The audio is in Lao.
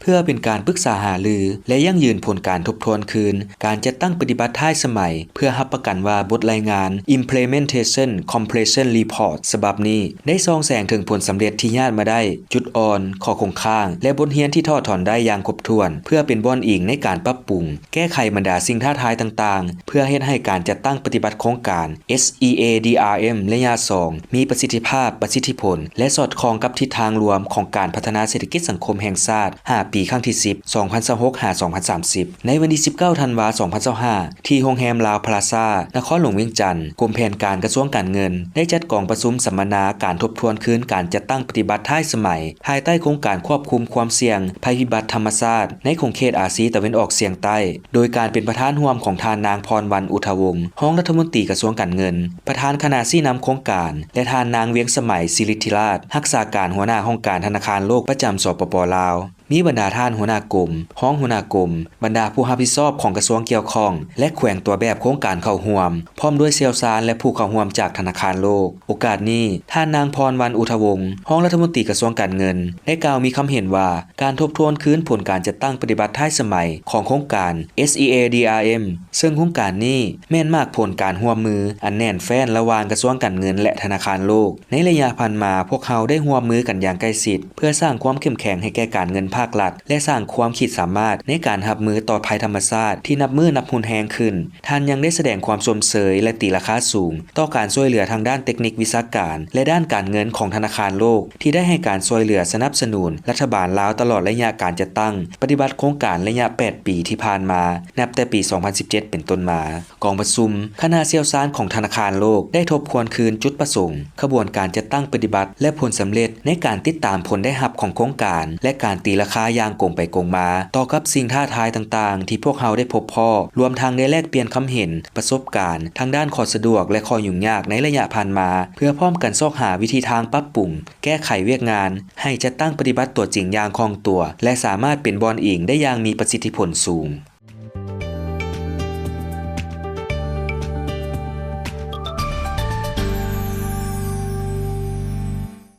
ເພື່ອເປັນການປຶກສາຫາລື ແລະ ຢັ້ງຢືນຜົນການທົບທວນຄືນການຈັດຕັ້ງປະຕິບັດທ້າຍສະໄໝ ເພື່ອຮັບປະກັນວ່າບົດລາຍງານ Implementation Completion Report ສະບັບນີ້ ໄດ້ສ່ອງແສງເຖິງຜົນສຳເລັດທີ່ຍາດມາໄດ້, ຈຸດອ່ອນ, ຂໍ້ຄົງຄ້າງ ແລະ ບົດຮຽນທີ່ຖອດຖອນໄດ້ຢ່າງຄົບຖ້ວນ ເພື່ອເປັນບ່ອນອີງໃນການປັບປຸງ ແກ້ໄຂບັນດາສິ່ງທ້າທາຍຕ່າງໆ ເພື່ອເຮັດໃຫ້ການຈັດຕັ້ງປະຕິບັດໂຄງການ ເອສອີເອດີອາເອັມ ໄລຍະສອງ ມີປະສິດທິພາບ, ປະສິດທິຜົນ ແລະ ສອດຄ່ອງກັບທິດທາງລວມຂອງການພັດທະນາເສດຖະກິດສັງຄົມແຫ່ງຊາດ ຫ້າ ປີ ຄັ້ງທີສິບ ສອງພັນຊາວຫົກ ຫາ ສອງພັນສາມສິບ. ໃນວັນທີສິບເກົ້າ ທັນວາ ສອງພັນຊາວຫ້າ ທີ່ໂຮງແຮມລາວພລາຊາ ນະຄອນຫຼວງວຽງຈັນ, ກົມແຜນການກະຊວງການເງິນ ໄດ້ຈັດກອງປະຊຸມສຳມະນາການທົບທວນຄືນການຈັດຕັ້ງປະຕິບັດທ້າຍສະໄໝ ພາຍໃຕ້ໂຄງການຄວບຄຸມຄວາມສ່ຽງໄພພິບັດທຳມະຊາດ ໃນຂົງເຂດອາຊີຕາເວັນອອກສ່ຽງໃຕ້ ໂດຍການເປັນປະທານຮ່ວມຂອງທ່ານນາງ ພອນວັນ ອຸທະວົງ ຮອງລັດຖະມົນຕີກະຊວງການເງິນ, ປະທານຄະນະຊີ້ນຳໂຄງການ ແລະ ທ່ານນາງ ວຽງສະໄໝ ສິລິທິລາດ ຮັກສາການຫົວໜ້າຫ້ອງການທະນາຄານໂລກປະຈຳ ສປປ ລາວ. ມີບັນດາທ່ານຫົວໜ້າກົມ, ຮອງຫົວໜ້າກົມ, ບັນດາຜູ້ຮັບຜິດຊອບຂອງກະຊວງກ່ຽວຂ້ອງ ແລະ ແຂວງຕົວແບບໂຄງການເຂົ້າຮ່ວມ, ພ້ອມດ້ວຍຊ່ຽວຊານ ແລະ ຜູ້ເຂົ້າຮ່ວມຈາກທະນາຄານໂລກ. ໂອກາດນີ້, ທ່ານນາງ ພອນວັນ ອຸທະວົງ ຮອງລັດຖະມົນຕີກະຊວງການເງິນ ໄດ້ກ່າວມີຄຳເຫັນວ່າ ການທົບທວນຄືນຜົນການຈັດຕັ້ງປະຕິບັດທ້າຍສະໄໝຂອງໂຄງການ ເອສອີເອດີອາເອັມ ເຊິ່ງໂຄງການນີ້ແມ່ນໝາກຜົນການຮ່ວມມືອັນແໜ້ນແຟ້ນລະຫວ່າງກະຊວງການເງິນ ແລະ ທະນາຄານໂລກ. ໃນໄລຍະຜ່ານມາ, ພວກເຮົາໄດ້ຮ່ວມມືກັນຢ່າງໃກ້ຊິດ ເພື່ອສ້າງຄວາມເຂັ້ມແຂງໃຫ້ແກ່ການເງິນພາກລັດ ແລະ ສ້າງຄວາມຂີດສາມາດໃນການຮັບມືຕໍ່ໄພທຳມະຊາດທີ່ນັບມື້ນັບຮຸນແຮງຂຶ້ນ. ທ່ານຍັງໄດ້ສະແດງຄວາມຊົມເຊີຍ ແລະ ຕີລາຄາສູງຕໍ່ການຊ່ວຍເຫຼືອທາງດ້ານເຕັກນິກວິຊາການ ແລະ ດ້ານການເງິນຂອງທະນາຄານໂລກ ທີ່ໄດ້ໃຫ້ການຊ່ວຍເຫຼືອສະໜັບສະໜູນລັດຖະບານລາວຕະຫຼອດໄລຍະການຈັດຕັ້ງປະຕິບັດໂຄງການໄລຍະແປດປີທີ່ຜ່ານມາ, ນັບແຕ່ປີສອງພັນສິບເຈັດເປັນຕົ້ນມາ. ກອງປະຊຸມຄະນະຊ່ຽວຊານຂອງທະນາຄານໂລກໄດ້ທົບທວນຄືນຈຸດປະສົງ, ຂະບວນການຈັດຕັ້ງປະຕິບັດ ແລະ ຜົນສຳເລັດໃນການຕິດຕາມຜົນໄດ້ຮັບຂອງໂຄງການ ແລະ ການຕີລາຄາຢ່າງກົງໄປກົງມາຕໍ່ກັບສິ່ງທ້າທາຍຕ່າງໆທີ່ພວກເຮົາໄດ້ພົບພໍ້, ລວມທັງໄດ້ແລກປ່ຽນຄຳເຫັນ, ປະສົບການທາງດ້ານຂໍ້ສະດວກ ແລະ ຂໍ້ຫຍຸ້ງຍາກໃນໄລຍະຜ່ານມາ, ເພື່ອພ້ອມກັນຊອກຫາວິທີທາງປັບປຸງ, ແກ້ໄຂວຽກງານໃຫ້ຈັດຕັ້ງປະຕິບັດຕົວຈິງຢ່າງຄ່ອງຕົວ ແລະ ສາມາດເປັນບ່ອນອີງໄດ້ຢ່າງມີປະສິດທິຜົນສູງ.